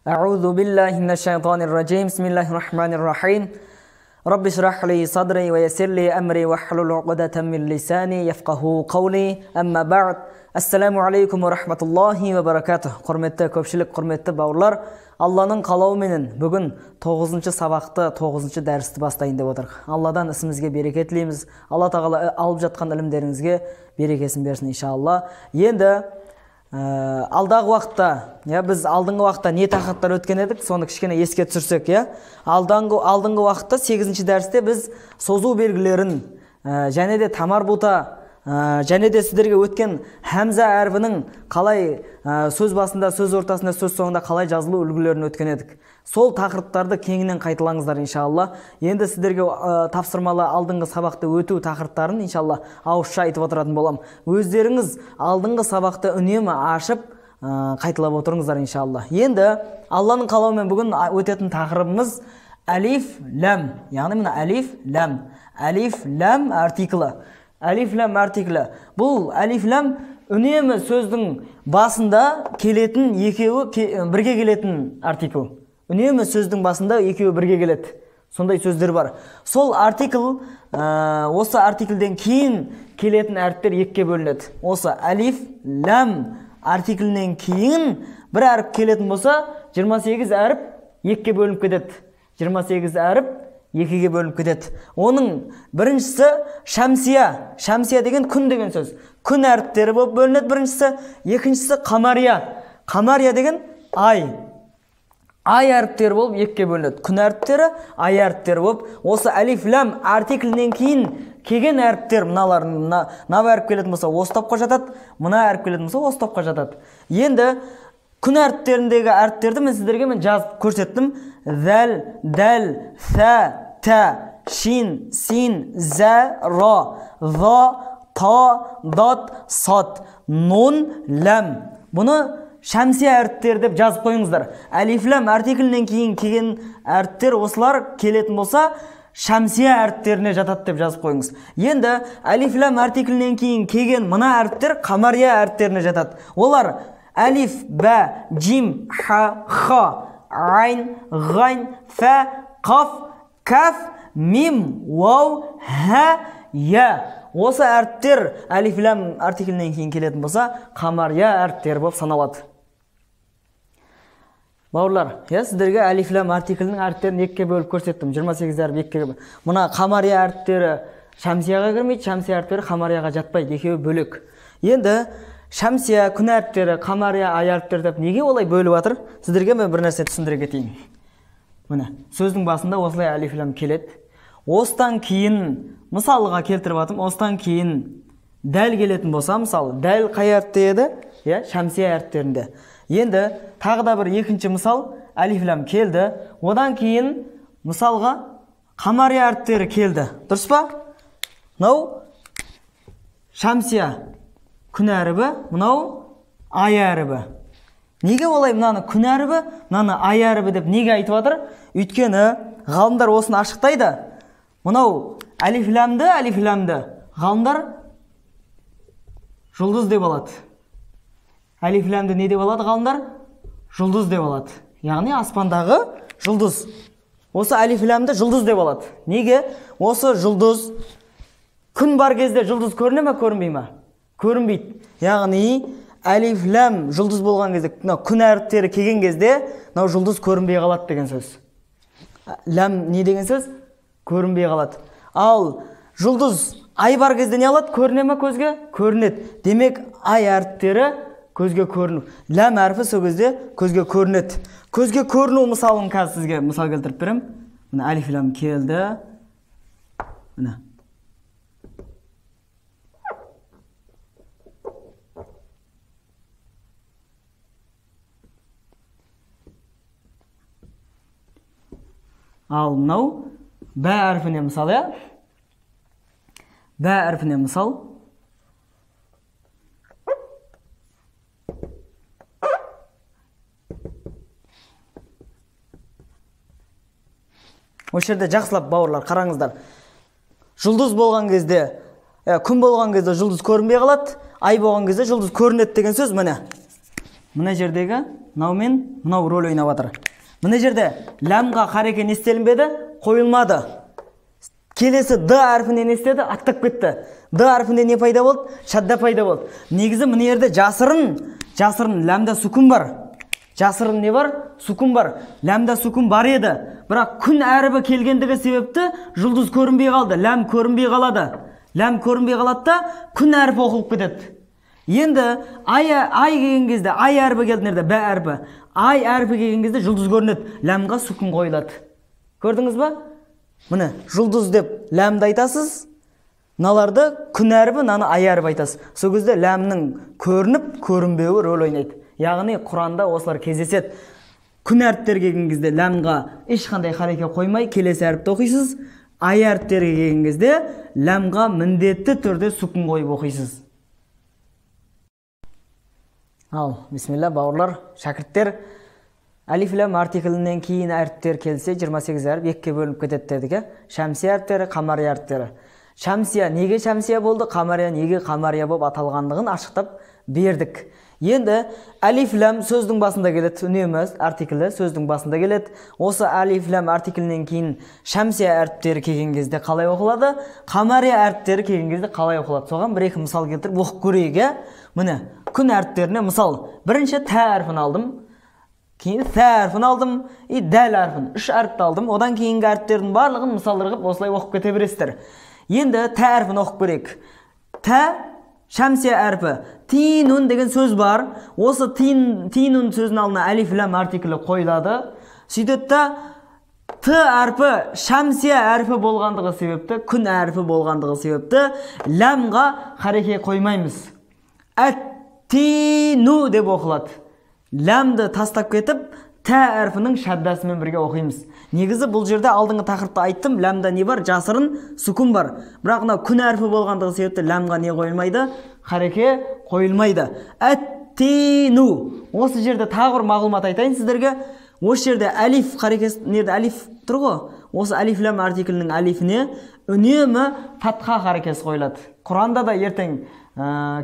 أعوذ بالله من الشيطان الرجيم. بسم الله الرحمن الرحيم. رب اشرح لي صدري ويسر لي أمري واحلل عقدة من لساني يفقه قولي. أما بعد. Ассаламу алейкум ва рахматуллахи ва баракатух. Құрметті көпшілік, құрметті бауырлар, Алланың қалауыменен бүгін 9-шы сабақты, 9-шы дәрісті бастайын деп отырмыз. Алладан ісімізге береке тілейміз. Алла тағала алып жатқан ілімдеріңізге берекесін берсін иншалла. Енді алдағы уақытта, біз алдыңғы уақытта не тақырыптар өткен едік, соны кішкене еске түсірсек, иә. Алдыңғы уақытта 8-ші дәрісте біз созу белгілерін, және де тамар бұта, және де сіздерге өткен хәмза әрпінің қалай сөз басында, сөз ортасында, сөз соңында қалай жазылу үлгілерін өткен едік. Сол тақырыптарды кеңінен қайталаңыздар иншалла. Енді сіздерге тапсырмалы алдыңғы сабақты өту тақырыптарын иншалла ауызша айтып отыратын болам. Өздеріңіз алдыңғы сабақты үнемі ашып қайталап отырыңыздар иншалла. Енді Алланың қалауымен бүгін өтетін тақырыбымыз әлиф ләм, яғни мына әлиф ләм, әлиф ләм артиклі. Әлиф ләм артиклі. Бұл әлиф ләм үнемі сөздің басында келетін екеуі бірге келетін артикл. Үнемі сөздің басында екеуі бірге келеді. Сондай сөздер бар. Сол артикл, осы артиклден кейін келетін әріптер екіге бөлінеді. Осы әлиф ләм артиклінен кейін бір әріп келетін болса, 28 әріп екіге бөлініп кетеді. 28 әріп екіге бөлініп кетеді. Оның біріншісі шәмсия. Шәмсия деген күн деген сөз. Күн әріптері болып бөлінеді біріншісі. Екіншісі қамария. Қамария деген ай. Ай әріптері болып екіге бөлінеді. Күн әріптері, ай әріптері болып, осы әлиф ләм артиклінен кейін келген әріптер мыналар, мына әріп келетін болса осы топқа жатады, мына әріп келетін болса осы топқа жатады. Енді күн әріптеріндегі әріптерді мен сіздерге жазып көрсеттім. Зәл, дәл, сә, тә, шин, син, зә, ра, за, та, дат, сат, нун, ләм. Бұны шәмсия әріптері деп жазып қойыңыздар. Әлиф ләм артиклінен кейін келген әріптер осылар келетін болса, шәмсия әріптеріне жатады деп жазып қойыңыз. Енді әлиф ләм артиклінен кейін келген мына әріптер қамария әріптеріне жатады. Олар әлиф, бә, джим, ха, ха, айн, ғайн, фә, қаф, кәф, мим, вау, хә, я. Осы әріптер әлиф ләм артиклінен кейін келетін болса, қамария әріптері болып саналады. Бауырлар, сіздерге әлиф ләм артиклінің әріптерін екіге бөліп көрсеттім. 28 әріп екіге. Мына қамария әріптері шәмсияға кірмейді, шәмсия әріптері қамарияға жатпайды, екеуі бөлек. Енді шәмсия, күн әріптері, қамария, ай әріптері деп неге олай бөліп жатыр? Сіздерге мен бір нәрсе түсіндіре кетейін. Міне, сөздің басында осылай әлиф ләм келеді. Осыдан кейін, мысалға келтіріп атым, осыдан кейін дәл келетін болса, мысалы, дәл қай әріпте еді? Иә, шәмсия әріптерінде. Енді тағы да бір екінші мысал, әлиф ләм келді. Одан кейін мысалға қамария әріптері келді. Дұрыс па? Мынау шәмсия күн әрібі, мынау ай әрібі. Неге олай мынаны күн әрібі, мынаны ай әрібі деп неге айтып жатыр? Өйткені ғалымдар осыны ашықтайды. Мынау әлиф ләмді, әлиф ләмді ғалымдар жұлдыз деп алады. Әлиф ләмді не деп алады ғалымдар? Жұлдыз деп алады. Яғни аспандағы жұлдыз. Осы әлиф ләмді жұлдыз деп алады. Неге? Осы жұлдыз күн бар кезде жұлдыз көріне ме, көрінбей ме? Көрінбейді. Яғни әлиф ләм жұлдыз болған кезде, мынау күн әріптері келген кезде мынау жұлдыз көрінбей қалады деген сөз. Ләм не деген сөз? Көрінбей қалады. Ал жұлдыз ай бар кезде не алады? Көріне ме көзге? Көрінеді. Демек ай әріптері көзге көріну. Ләм әрпі сол кезде көзге көрінеді. Көзге көріну мысалын қазір сізге мысал келтіріп беремін. Міне әлиф ләм келді. Міне. Ал мынау бә әрпіне мысал, иә? Бә әрпіне мысал. Осы жерде жақсылап бауырлар қараңыздар. Жұлдыз болған кезде, күн болған кезде жұлдыз көрінбей қалады, ай болған кезде жұлдыз көрінеді деген сөз міне. Мына жердегі мынау мен мынау рөл ойнап жатыр. Мына жерде ләмға хареке не істелінбеді? Қойылмады. Келесі д әрпіне не істеді? Аттап кетті. Д әрпінде не пайда болды? Шадда пайда болды. Негізі мына жерде жасырын ләмда сүкін бар. Жасырын не бар? Сүкін бар. Ләмда сүкін бар еді. Бірақ күн әрібі келгендігі себепті жұлдыз көрінбей қалды. Ләм көрінбей қалады. Ләм көрінбей қалады да күн әрпі оқылып кетеді. Енді ай келген кезде, ай әрпі келді жерде, бә әрпі. Ай әрпі келген кезде жұлдыз көрінеді. Ләмға сүкін қойылады. Көрдіңіз ба? Міне, жұлдыз деп ләмді айтасыз, мыналарды күн әрпі, мынаны ай әрпі айтасыз. Сол кезде ләмнің көрініп, көрінбеуі рөл ойнайды. Яғни Құранда осылар кездеседі. Күн әріптері келген кезде ләмға ешқандай хареке қоймай келесі әріпті оқисыз. Ай әріптері келген кезде ләмға міндетті түрде сүкін қойып оқисыз. Ал, бисмилла, бауырлар, шәкірттер, әлиф ләм артиклінен кейін әріптер келсе 28 әріп екіге бөлініп кетеді дедік, Шәмсия әріптері, қамария әріптері. Шәмсия неге шәмсия болды, қамария неге қамария болып аталғандығын ашықтап бердік. Енді әлиф ләм сөздің басында келеді, үнемі артиклі сөздің басында келеді. Осы әлиф ләм артиклінен кейін шәмсия әріптері келген кезде қалай оқылады, қамария әріптері келген кезде қалай оқылады? Соған бір-екі мысал келтіріп оқып көрейік, ә? Міне, күн әріптеріне мысал. Бірінші тә әрпін алдым, кейін сә әрпін алдым, и дәл әрпін. Үш әріпті алдым. Одан кейінгі әріптердің барлығын мысалдар қылып осылай оқып кете бересіздер. Енді тә әрпін оқып көрейік. Тә шәмсия әрпі. Тинун деген сөз бар. Осы тинун сөзінің алдына әлиф ләм артиклі қойылады. Сөйтеді да т әрпі шәмсия әрпі болғандығы себепті, күн әрпі болғандығы себепті ләмға хареке қоймаймыз. Әт-тину деп оқылады. Ләмді тастап кетіп, тә әрпінің шәддасымен бірге оқимыз. Негізі бұл жерде алдыңғы тақырыпта айттым, ләмда не бар? Жасырын сүкін бар. Бірақ мынау күн әрпі болғандығы себепті ләмға не қойылмайды? Хареке қойылмайды. Әт-тину. Осы жерде тағы бір мағлұмат айтайын сіздерге. Осы жерде әлиф харекесі, жерде әлиф тұр ғой. Осы әлиф ләм артиклінің әлифіне үнемі фатха харекесі қойылады. Құранда да ертең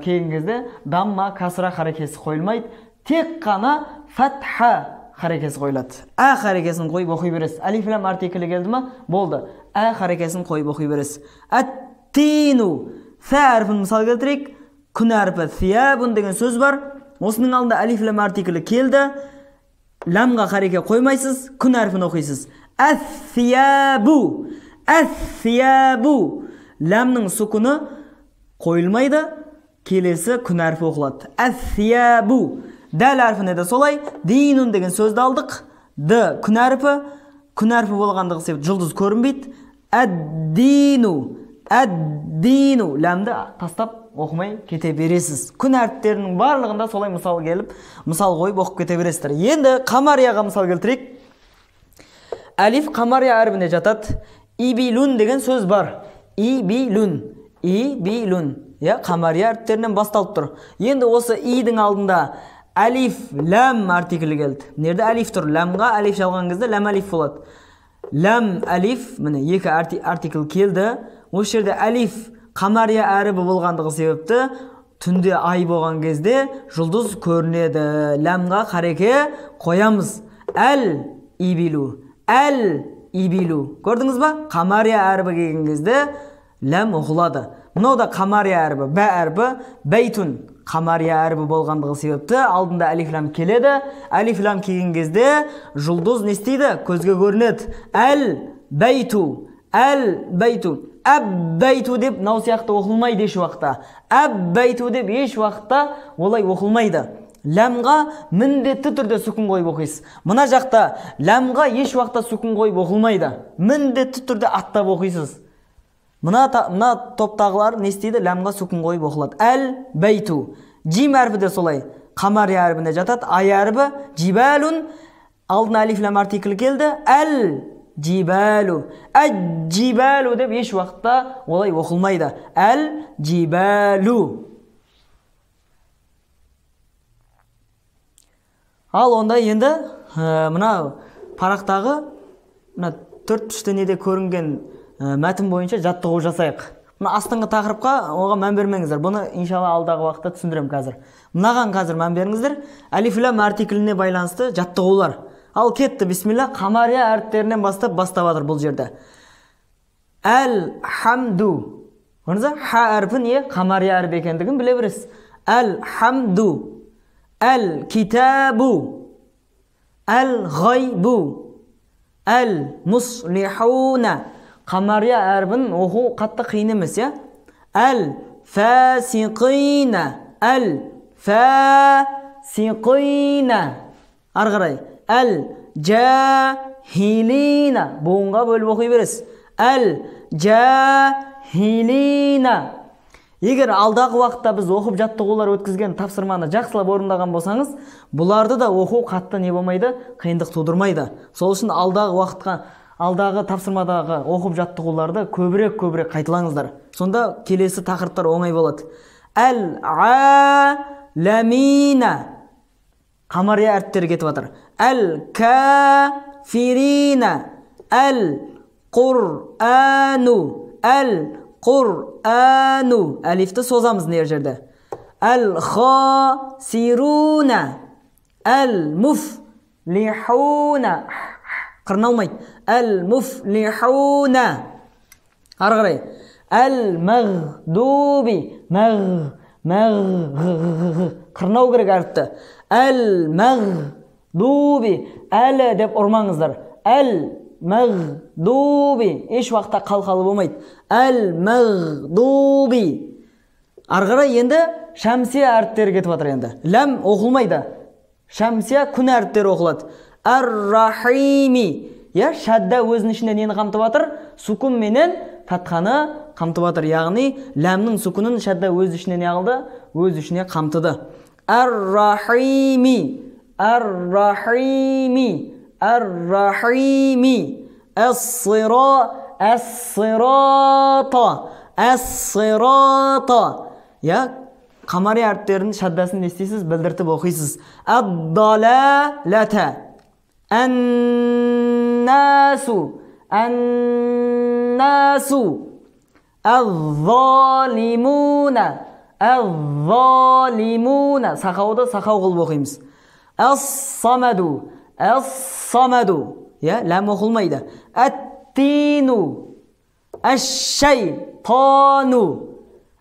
келген кезде дамма, касра харекесі қойылмайды. Тек қана фатха харекесі қойылады. Ә харекесін қойып оқи бересіз. Әлиф ләм артиклі келді ма? Болды. Ә харекесін қойып оқи бересіз. Әт-тину. Сә әрпін мысал келтірейік. Күн әрпі сиябун деген сөз бар. Осының алдында әлиф ләм артиклі келді. Ләмға хареке қоймайсыз, күн әрпін оқисыз. Әс-сиябу. Әс-сиябу. Ләмнің сүкіні қойылмайды. Келесі күн әрпі оқылады. Әс-сиябу. Дәл әрпіне де солай. Динун деген сөзді алдық. Д күн әрпі. Күн әрпі болғандығы себепті жұлдыз көрінбейді. Әд-дину. Әд-дину. Ләмді тастап оқымай кете бересіз. Күн әріптерінің барлығында солай мысал келіп, мысал қойып оқып кете бересіздер. Енді қамарияға мысал келтірейік. Әлиф қамария әрпіне жатады. Ибилун деген сөз бар. Ибилун. Ибилун. Я, қамария әріптерінен басталып тұр. Енді осы идің алдында әлиф ләм артиклі келді. Мына жерде әлиф тұр. Ләмға әлиф жалған кезде ләм әлиф болады. Ләм әлиф, міне екі артикль келді. Осы жерде әлиф қамария әрібі болғандығы себепті түнде ай болған кезде жұлдыз көрінеді. Ләмға хареке қоямыз. Әл ибилу. Әл ибилу. Көрдіңіз ба? Қамария әрібі келген кезде ләм оқылады. Мынау да қамария әрібі, бә әрпі, бәйтун қамария әрібі болғандығы себепті алдында әлиф ләм келеді. Әлиф ләм келген кезде жұлдыз не істейді? Көзге көрінеді. Әл бәйту. Әл бәйту. Әббәйту деп мынау сияқты оқылмайды еш уақытта. Әббәйту деп еш уақытта олай оқылмайды. Ләмға міндетті түрде сүкін қойып оқисыз. Мына жақта ләмға еш уақытта сүкін қойып оқылмайды. Міндетті түрде аттап оқисыз. Мына топтағылар не істейді? Ләмға сүкін қойып оқылады. Әл бәйту. Жим әрпі де солай. Қамария әрпіне жатады. Ай әрпі жибәлун. Алдына әлиф ләм артиклі келді. Әл жибәлу. Әл жибәлу деп еш уақытта олай оқылмайды. Әл жибәлу. Ал онда енді мына парақтағы мына төрт пішті неде көрінген мәтін бойынша жаттығу жасайық. Мына астыңғы тақырыпқа оған мән бермеңіздер. Бұны иншалла алдағы уақытта түсіндіремін қазір. Мынаған қазір мән беріңіздер. Әлиф ләм артикліне байланысты жаттығулар. Ал кетті, бисмилля, қамария әріптерінен бастап жатыр бұл жерде. Әл хамду. Көрдіңіз бе? Ха әрпі не? Қамария әрпі екендігін біле бересіз. Әл хамду. Әл китабу. Әл ғайбу. Әл муслихуна. Қамария әрпін оқу қатты қиын емес, иә? Әл фасиқина. Әл фасиқина. Ары қарай. Әл жахилина. Буынға бөліп оқи бересіз. Әл жахилина. Егер алдағы уақытта біз оқып жаттығулар өткізген тапсырманы жақсылап орындаған болсаңыз, бұларды да оқу қатты не болмайды, қиындық тудырмайды. Сол үшін алдағы уақытқа, алдағы тапсырмадағы оқып жаттығуларды көбірек қайталаңыздар. Сонда келесі тақырыптар оңай болады. Әл аламина. Қамария әріптері кетіп жатыр. Әл кафирина. Әл Құр'ану. Әл Құр'ану. Әлифті созамыз не жерде. Әл хасируна. Әл муфлихуна. Қырналмайды. Әл муфлихуна. Ары қарай. Әл мағдуби. Мәғ, мәғ, қырнау керек әріпті. Әл мағдуби. Әлі деп ұрмаңыздар. Әл мағдуби. Еш уақытта қалқалы болмайды. Әл мағдуби. Ары қарай енді шәмсия әріптері кетіп жатыр енді. Ләм оқылмайды. Шәмсия күн әріптері оқылады. Ар-рахими. Я, шадда өзінің ішінде нені қамтып жатыр? Сукун менен фатханы қамтып жатыр. Яғни ләмнің сукунын шадда өз ішіне не қылды? Өз ішіне қамтыды. Ар-рахими. Ар-рахими. Ар-рахими. Ас-сира, ас-сирата. Ас-сирата. Я, қамари әріптерінің шаддасын не істейсіз? Білдіртіп оқисыз. Ад-далалата. Ан-насу. Ан-насу. Аз-залимуна. Аз-залимуна. Сақауды сақау қылып оқимыз. Ас-самаду. Ас-самаду. Я, ләм оқылмайды. Ат-тину. Аш-шайтану.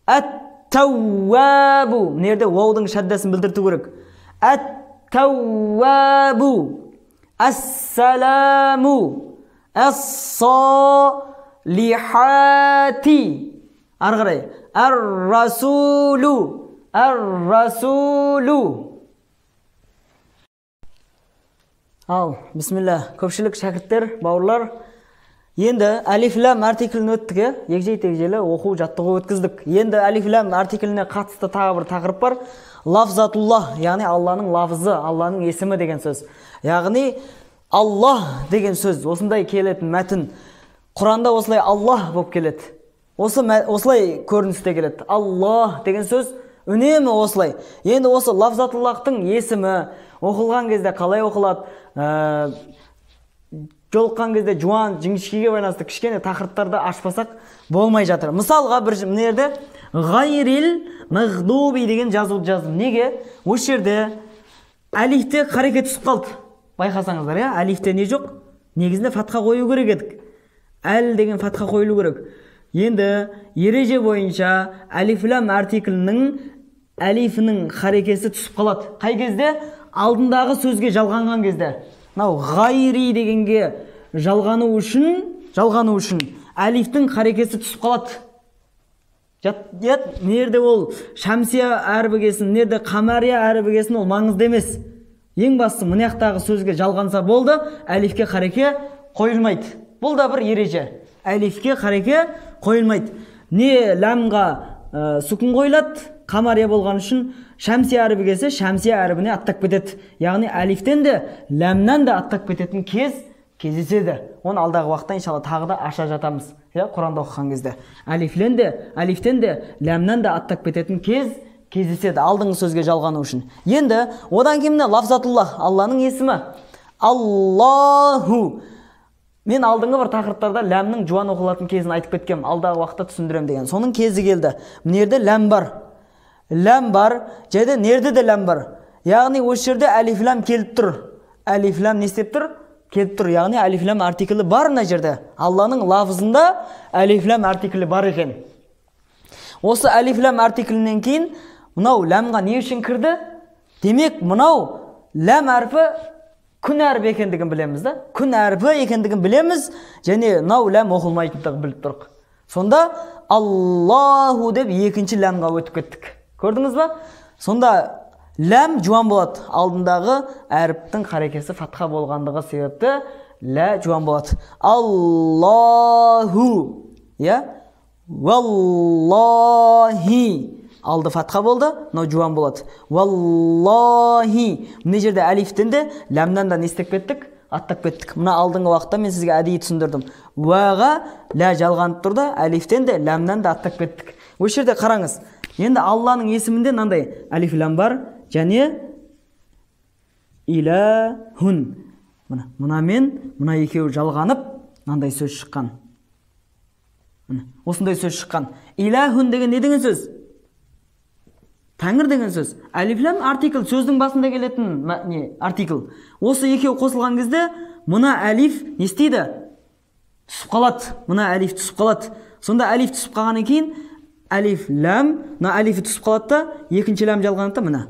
Ат-тауабу. Мына жерде уаудың шаддасын білдірту керек. Ат-тауабу. Ас-саламу. Ас-салихати. Ары қарай. Ар-расулу. Ар-расулу. Ал, бисмилля, көпшілік шәкірттер, бауырлар, енді әлиф ләм артиклін өттік, егжей-тегжейлі оқу жаттығу өткіздік. Енді әлиф ләм артикліне қатысты тағы бір тақырып бар. Лафзатуллах, яғни Алланың лафзы, Алланың есімі деген сөз. Яғни Аллах деген сөз, осындай келетін мәтін. Құранда осылай Аллах болып келеді. Осылай көріністе келеді. Аллах деген сөз үнемі осылай. Енді осы лафзатуллахтың есімі оқылған кезде қалай оқылады, жолыққан кезде жуан, жіңішкеге байланысты кішкене тақырыптарды ашпасақ болмай жатыр. Мысалға бір мына жерде ғайрил мағдуби деген жазуды жаздым. Неге? Осы жерде әлифте қареке түсіп қалды. Байқасаңыздар, иә, әлифте не жоқ? Негізінде фатха қою керек едік. Әл деген фатха қойылу керек. Енді ереже бойынша әлиф ләм артиклінің әлифінің қарекесі түсіп қалады. Қай кезде? Алдындағы сөзге жалғанған кезде. Мынау ғайри дегенге жалғану үшін әлифтің қарекесі түсіп қалады. Мына жерде ол шәмсия әрпі келсін, мына жерде қамария әрпі келсін, ол маңызды емес. Ең бастысы мына жақтағы сөзге жалғанса болды, әлифке қареке қойылмайды. Бұл да бір ереже. Әлифке қареке қойылмайды. Не ләмға сүкін қойылады, қамария болған үшін шәмсия әрпі келсе, шәмсия әрпіне аттап кетеді. Яғни әлифтен де, ләмнен де аттап кететін кез кездеседі. Оны алдағы уақытта иншалла тағы да аша жатамыз. Иә, Құранда оқыған кезде. Әлифтен де, ләмнен де аттап кететін кез кездеседі алдыңғы сөзге жалғану үшін. Енді одан кейін мына лафзатуллах, Алланың есімі. Аллаху. Мен алдыңғы бір тақырыптарда ләмнің жуан оқылатын кезін айтып кеткем, алдағы уақытта түсіндірем деген. Соның кезі келді. Мына жерде ләм бар. Ләм бар, және мына жерде де ләм бар. Яғни осы жерде әлиф ләм келіп тұр. Әлиф ләм не істеп тұр? Келіп тұр. Яғни әлиф ләм артиклі бар мына жерде. Алланың лафзында әлиф ләм артиклі бар екен. Осы әлиф ләм артиклінен кейін мынау ләмға не үшін кірді? Демек, мынау ләм әрпі күн әрпі екендігін білеміз да? Күн әрпі екендігін білеміз, және мынау ләм оқылмайтындығын біліп тұрық. Сонда Аллаху деп екінші ләмға өтіп кеттік. Көрдіңіз ба? Сонда ләм жуан болады. Алдындағы әріптің қарекесі фатха болғандығы себепті лә жуан болады. Аллаху, иә? Валлахи. Алды фатха болды, мынау жуан болады. Валлахи. Мына жерде әлифтен де, ләмнан да не істеп кеттік? Аттап кеттік. Мына алдыңғы уақытта мен сізге әдейі түсіндірдім. Уаға лә жалғанып тұр да, әлифтен де, ләмнан да аттап кеттік. Осы жерде қараңыз. Енді Алланың есімінде мынандай әлиф ләм бар және иләһун. Мына, мынамен мына екеуі жалғанып мынандай сөз шыққан. Міне, осындай сөз шыққан. Иләһун деген не деген сөз? Тәңір деген сөз. Әлиф ләм артикль, сөздің басында келетін не артикль. Осы екеуі қосылған кезде мына әлиф не істейді? Түсіп қалады. Мына әлиф түсіп қалады. Сонда әлиф түсіп қалғаннан кейін әлиф ләм, мына әлифі түсіп қалады да, екінші ләм жалғанады да мына.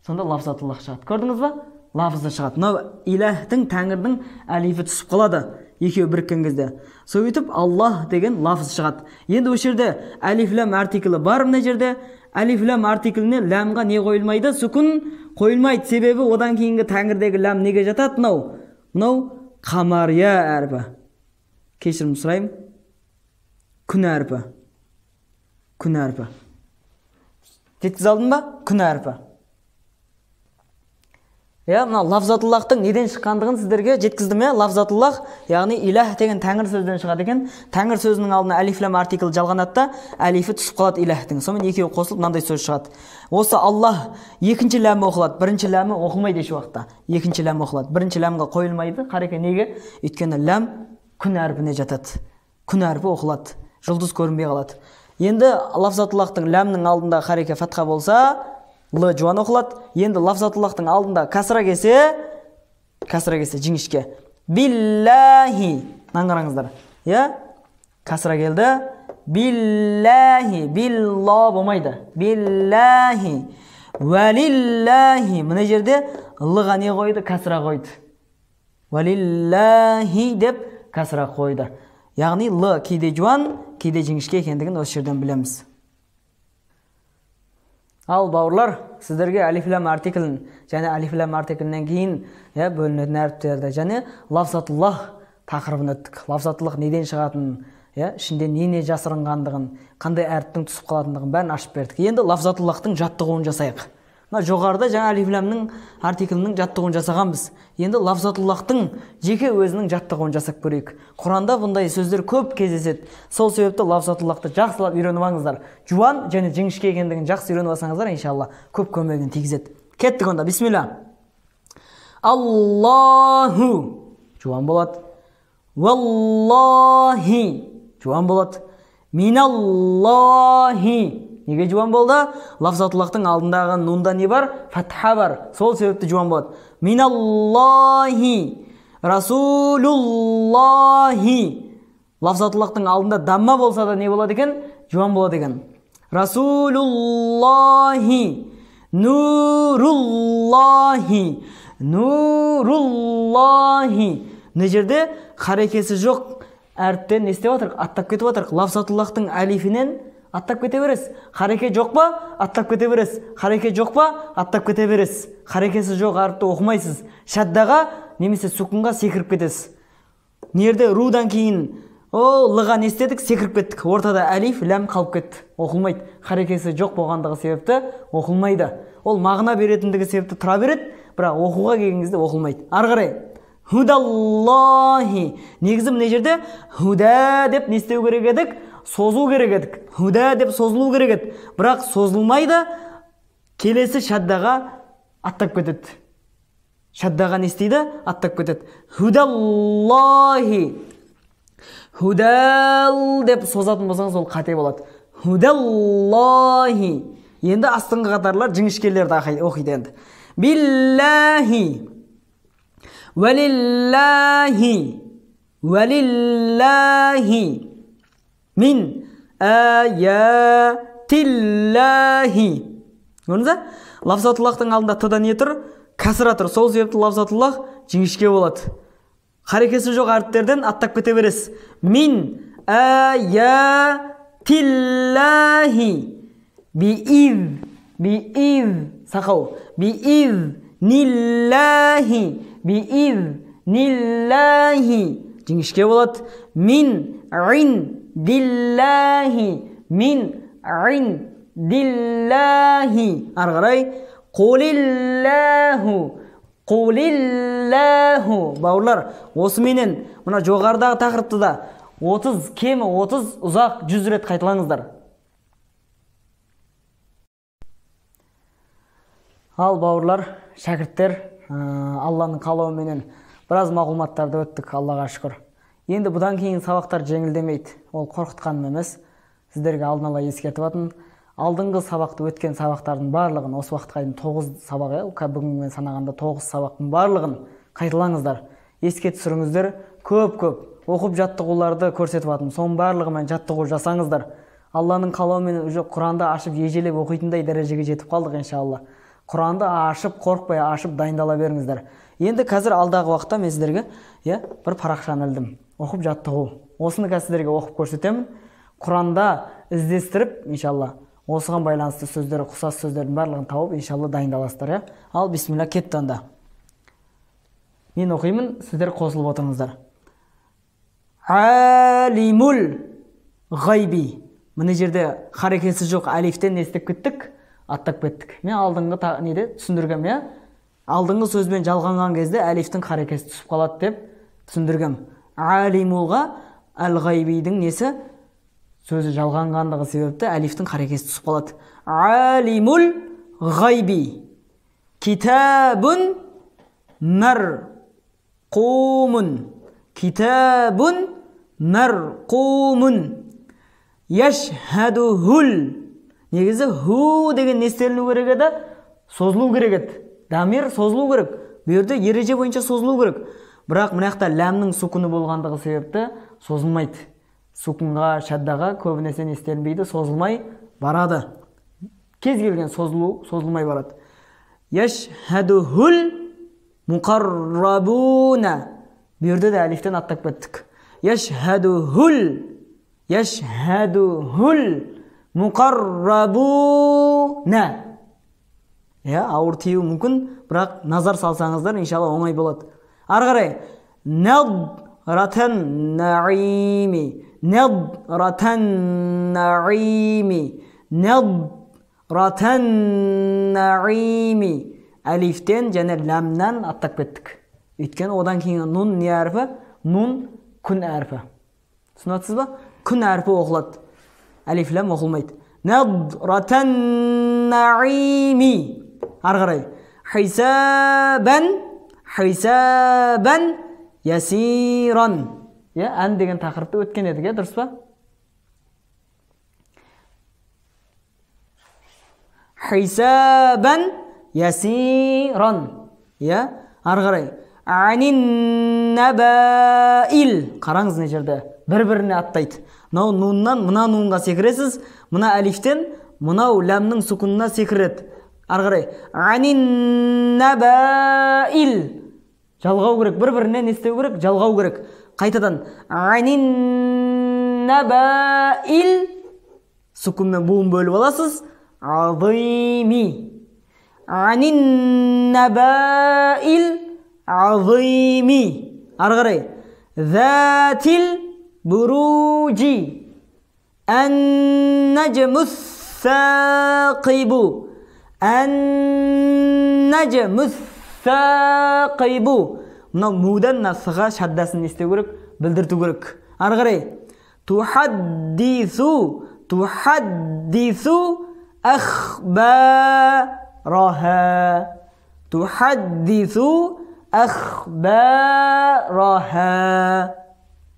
Сонда лафзатуллах шығады. Көрдіңіз ба? Лафзы шығады. Мынау иләһтің, тәңірдің әлифі түсіп қалады екеуі біріккен кезде. Сөйтіп Аллах деген лафз шығады. Енді осы жерде әлиф ләм артиклі бар мына жерде. Әлиф ләм артикліне ләмға не қойылмайды? Сүкін қойылмайды. Себебі одан кейінгі тәңірдегі ләм неге жатады? Мынау. Мынау қамария әрпі. Кешірім сұраймын. Күн әрпі. Күн әрпі. Жеткізе алдым ба? Күн әрпі. Иә, мына лафзатуллахтың неден шыққандығын сіздерге жеткіздім, иә? Лафзатуллах, яғни иләһ деген тәңір сөзден шығады екен. Тәңір сөзінің алдына әлиф ләм артиклі жалғанады да, әлифі түсіп қалады иләһтің. Сонымен екеуі қосылып мынандай сөз шығады. Осы Аллах екінші ләмі оқылады, бірінші ләмі оқылмайды еш уақытта. Екінші ләм оқылады, бірінші ләмға қойылмайды. Қареке неге? Өйткені ләм күн әрпіне жатады. Күн әрпі оқылады, жұлдыз көрінбей қалады. Енді лафзатуллахтың ләмнің алдында хареке фатха болса, л жуан оқылады. Енді лафзатуллахтың алдында кәсра келсе, кәсра келсе жіңішке. Биллахи. Мынаны қараңыздар. Иә? Кәсра келді. Биллахи, билла болмайды. Биллахи. Уалиллахи. Мына жерде л-ға не қойды? Кәсра қойды. Уалиллахи деп кәсра қойды. Яғни л кейде жуан, кейде жіңішке екендігін осы жерден білеміз. Ал бауырлар, сіздерге әлиф ләм артиклін және әлиф ләм артиклінен кейін, иә, бөлінетін әріптерді және лафзатуллах тақырыбын өттік. Лафзатуллах неден шығатынын, иә, ішінде не-не жасырынғандығын, қандай әріптің түсіп қалатындығын бәрін ашып бердік. Енді лафзатуллахтың жаттығуын жасайық. Мына жоғарыда жаңа әлиф ләмнің артиклінің жаттығуын жасағанбыз. Енді лафзатуллахтың жеке өзінің жаттығуын жасап көрейік. Құранда бұндай сөздер көп кездеседі. Сол себепті лафзатуллахты жақсылап үйреніп алыңыздар. Жуан және жіңішке екендігін жақсы үйреніп алсаңыздар, иншалла көп көмегін тигізеді. Кеттік онда, бисмилля. Аллаху жуан болады. Валлахи жуан болады. Миналлахи. Неге жуан болды? Лафзатуллахтың алдындағы нунда не бар? Фатха бар. Сол себепті жуан болады. Миналлахи, Расулуллахи. Лафзатуллахтың алдында дамма болса да не болады екен? Жуан болады екен. Расулуллахи, Нуруллахи, Нуруллахи. Мына жерде харекесі жоқ әріптен не істеп жатырық? Аттап кетіп жатырық. Лафзатуллахтың әлифінен аттап кете бересіз. Хареке жоқ па? Аттап кете бересіз. Хареке жоқ па? Аттап кете бересіз. Харекесі жоқ әріпті оқымайсыз. Шаддаға немесе сукунға секіріп кетесіз. Нерде рудан кейін о лыға не істедік? Секіріп кеттік. Ортада әлиф, ләм қалып кетті. Оқылмайды. Харекесі жоқ болғандығы себепті оқылмайды. Ол мағына беретіндігі себепті тұра береді, бірақ оқуға келген кезде оқылмайды. Ары қарай худаллахи. Негізі мына жерде худа деп не істеу керек едік? Созу керек едік. Худа деп созылу керек еді. Бірақ созылмайды, келесі шаддаға аттап кетеді. Шаддаға не істейді? Аттап кетеді. Худаллахи. Худал деп созатын болсаңыз, ол қате болады. Худаллахи. Енді астыңғы қатарлар жіңішкелерді оқиды енді. Биллахи. Уәлиллахи. Уәлиллахи. Мин аятиллахи. Көрдіңіз ба? Лафзатуллахтың алдында т-да не тұр? Кәсіра тұр. Сол себепті лафзатуллах жіңішке болады. Харекесі жоқ әріптерден аттап кете бересіз. Мин аятиллахи. Бииз, бииз, сақау. Бииз ниллахи, бииз ниллахи. Жіңішке болады. Мин индиллахи, мин индиллахи. Ары қарай қулиллаху, қулиллаху. Бауырлар, осыменен мына жоғарыдағы тақырыпты да 30, кемі 30, ұзақ 100 рет қайталаңыздар. Ал бауырлар, шәкірттер, Алланың қалауыменен біраз мағлұматтарды өттік, Аллаға шүкір. Енді бұдан кейін сабақтар жеңілдемейді. Ол қорқытқаным емес. Сіздерге алдын ала ескертіп атым. Алдыңғы сабақты өткен сабақтардың барлығын, осы уақытқа дейін 9 сабақ, бүгінгі мен санағанда 9 сабақтың барлығын қайталаңыздар. Еске түсіріңіздер, көп-көп оқып жаттығуларды көрсетіп атым. Соның барлығымен жаттығу жасаңыздар. Алланың қалауымен уже Құранды ашып ежелеп оқитындай дәрежеге жетіп қалдық иншалла. Құранды ашып, қорықпай ашып дайындала беріңіздер. Енді қазір алдағы уақытта мен сіздерге, бір парақшаны ілдім. Оқып жаттығу. Осыны қазір сіздерге оқып көрсетемін. Құранда іздестіріп, иншалла, осыған байланысты сөздер, ұқсас сөздердің барлығын тауып, иншалла дайындаласыздар, иә? Ал бисмилла, кетті анда. Мен оқимын, сіздер қосылып отырыңыздар. Алимул ғайби. Мына жерде харекесі жоқ әлифтен не істеп кеттік? Аттап кеттік. Мен алдыңғы неде түсіндіргем, иә? Алдыңғы сөзбен жалғанған кезде әлифтің харекесі түсіп қалады деп түсіндіргем. Алимулға әл-ғайбидің несі? Сөзі жалғанғандығы себепті әлифтің харекесі түсіп қалады. Алимул ғайби. Китабун марқумун. Китабун марқумун. Яшхадухул. Негізі ху деген не істеліну керек еді? Созылу керек еді. Дамир созылу керек. Бұл жерде ереже бойынша созылу керек. Бірақ мына жақта ләмнің сукуны болғандығы себепті созылмайды. Сукунға, шаддаға көбінесе не істелінбейді, созылмай барады. Кез келген созылу созылмай барады. Яшхадухул муқаррабуна. Бұл жерде де әлифтен аттап кеттік. Яшхадухул, яшхадухул муқаррабуна. Иә, ауыр тиюі мүмкін, бірақ назар салсаңыздар, иншалла оңай болады. Ары қарай, надратан наими, надратан наими, надратан наими. Әлифтен және ләмнен аттап кеттік. Өйткені одан кейін нун не әрпі? Нун күн әрпі. Түсініп ба? Күн әрпі оқылады. Әлиф ләм оқылмайды. Надратан наими. Ары қарай, хисабан, хисабан ясиран. Иә, ән деген тақырыпты өткен едік, иә, дұрыс па? Хисабан ясиран. Иә, ары қарай, анин набаил. Қараңыз мына жерде бір-біріне аттайды. Мынау нуннан мына нунға секіресіз, мына әлифтен мынау ләмнің сукунына секіреді. Ары қарай, анин набаил. Жалғау керек, бір-біріне не істеу керек? Жалғау керек. Қайтадан анин набаил. Сукунмен буын бөліп аласыз. Азими. Анин набаил азими. Ары қарай, затил буруджи. Ан-наджмус сақибу. Ан-наджмус сақибу. Мынау мудан мына сыға шаддасын не істеу керек? Білдірту керек. Ары қарай, тухаддису, тухаддису ахбараха. Тухаддису Ахбараха.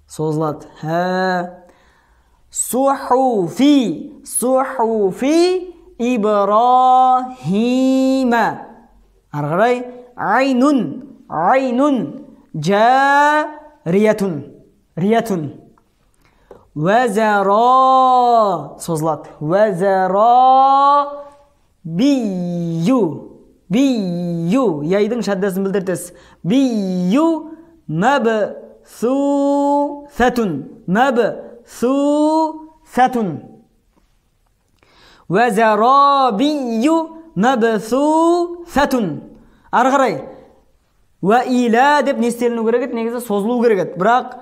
Созылады. Ха. Сухуфи. Сухуфи Ибрахима. Ары қарай айнун. Айнун. Жариятун. Риятун. Уәзара. Созылады. Уәзара. Бию. Бию. Яйдың шаддасын білдіртесіз. Бию. Мәбсусатун. Мәбсусатун. Уәзарабию мәбсусатун. Ары қарай уә иля деп не істеліну керек еді? Негізі созылу керек еді. Бірақ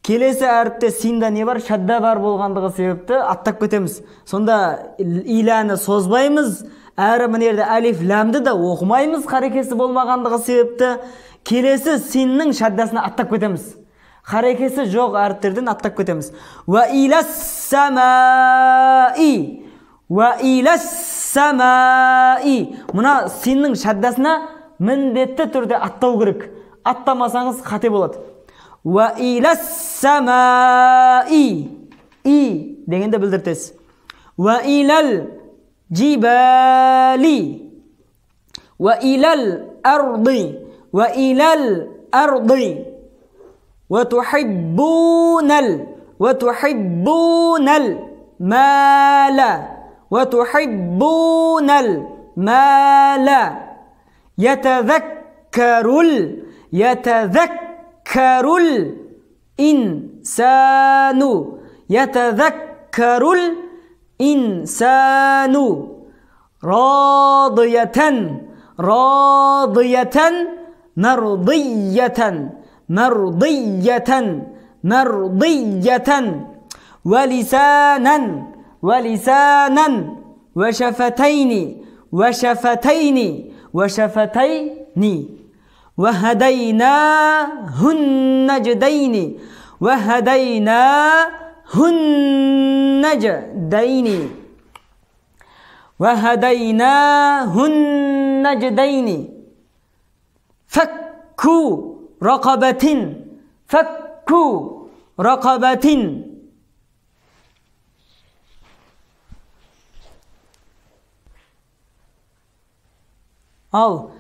келесі әріпте синда не бар? Шадда бар болғандығы себепті аттап кетеміз. Сонда иляны созбаймыз, әрі мына жерде әлиф ләмді да оқымаймыз харекесі болмағандығы себепті келесі синнің шаддасына аттап кетеміз. Харекесі жоқ әріптерден аттап кетеміз. Уә иләс-самаи. Уә иләс-самаи. Мына синнің шаддасына міндетті түрде аттау керек. Аттамасаңыз қате болады. Уә иләс-самаи. И дегенді білдіртесіз. Уә иләл жибали. Уә иләл арди. Уә иләл арди. Уә тухиббунал. Уә тухиббунал мала. Уә тухиббунал мала. Ятазаккарул. Ятазаккарул инсану. Ятазаккарул инсану. Радиятан. Радиятан. Мардиятан. Мардиятан. Мардиятан. Валисанан. Валисанан. Вашафатайни. Вашафатайни. Вашафатайни. وَهَدَيْنَاهُنَّ نَجْدَيْنِ وَهَدَيْنَاهُنَّ نَجْدَيْنِ وَهَدَيْنَاهُنَّ نَجْدَيْنِ فَكُّ رَقَبَةٍ فَكُّ رَقَبَةٍ. Ал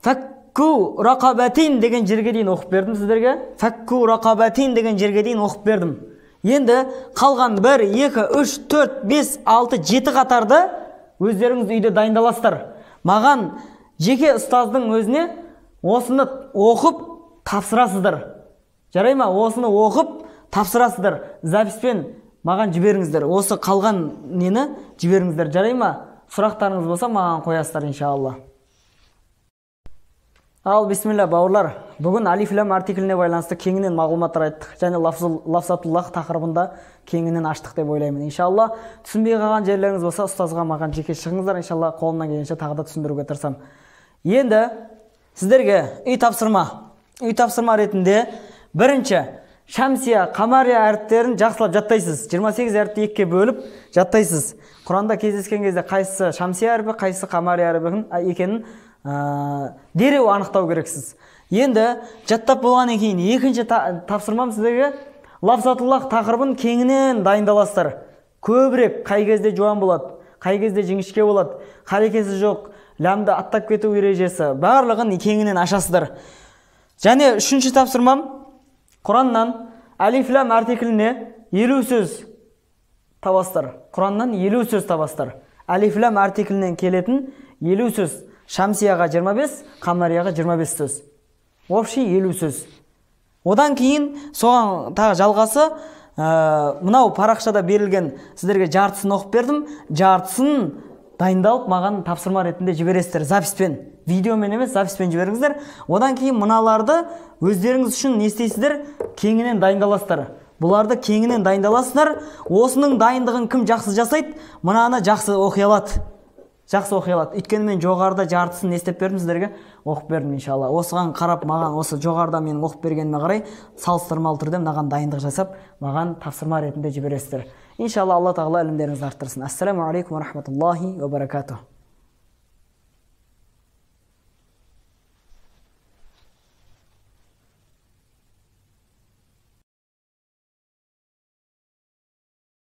фәкку рақабатин деген жерге дейін оқып бердім сіздерге. Фәкку рақабатин деген жерге дейін оқып бердім. Енді қалған 1, 2, 3, 4, 5, 6, 7 қатарды өздеріңіз үйде дайындаласыздар. Маған жеке ұстаздың өзіне осыны оқып тапсырасыздар. Жарай ма? Осыны оқып тапсырасыздар. Записпен маған жіберіңіздер. Осы қалған нені жіберіңіздер. Жарай ма? Сұрақтарыңыз болса маған қоясыздар иншалла. Ал бисмилля бауырлар, бүгін алиф лам артикліне байланысты кеңінен мағлұматтар айттық және лафзатуллах тақырыбында кеңінен аштық деп ойлаймын. Иншалла түсінбей қалған жерлеріңіз болса ұстазға маған жеке шығыңыздар, иншалла қолымнан келгенше тағы да түсіндіруге тырысамын. Енді сіздерге үй тапсырма ретінде бірінші шамсия, қамария әріптерін жақсылап жаттайсыз. 28 әріпті екіге бөліп жаттайсыз. Құранда кездескен кезде қайсысы шамсия әрпі, қайсысы қамария әрпі екенін дереу анықтау керексіз. Енді жаттап болғаннан кейін екінші тапсырмам сіздерге лафзатуллах тақырыбын кеңінен дайындаласыздар. Көбірек қай кезде жуан болады, қай кезде жіңішке болады, харекесі жоқ, ләмді аттап кету ережесі, барлығын кеңінен ашасыздар. Және үшінші тапсырмам Құраннан алиф лам артикліне 50 сөз табасыздар. Құраннан 50 сөз табасыздар. Алиф лам артиклінен келетін 50 сөз. Шамсияға 25, қамарияға 25 сөз. Общий 50 сөз. Одан кейін соған тағы жалғасы, мынау парақшада берілген сіздерге жартысын оқып бердім. Жартысын дайындалып маған тапсырма ретінде жібересіздер. Записпен, видеомен емес, записпен жіберіңіздер. Одан кейін мыналарды өздеріңіз үшін не істейсіздер? Кеңінен дайындаласыздар. Бұларды кеңінен дайындаласыздар. Осының дайындығын кім жақсы жасайды, мынаны жақсы оқи алады. Жақсы оқи алады. Өйткені мен жоғарыда жартысын не істеп бердім сіздерге? Оқып бердім иншалла. Осыған қарап маған осы жоғарыда менің оқып бергеніме қарай салыстырмалы түрде мынаған дайындық жасап, маған тапсырма ретінде жібересіздер. Иншалла Алла тағала ілімдеріңізді арттырсын. Ассаламу алейкум ва рахматуллахи ва баракатух.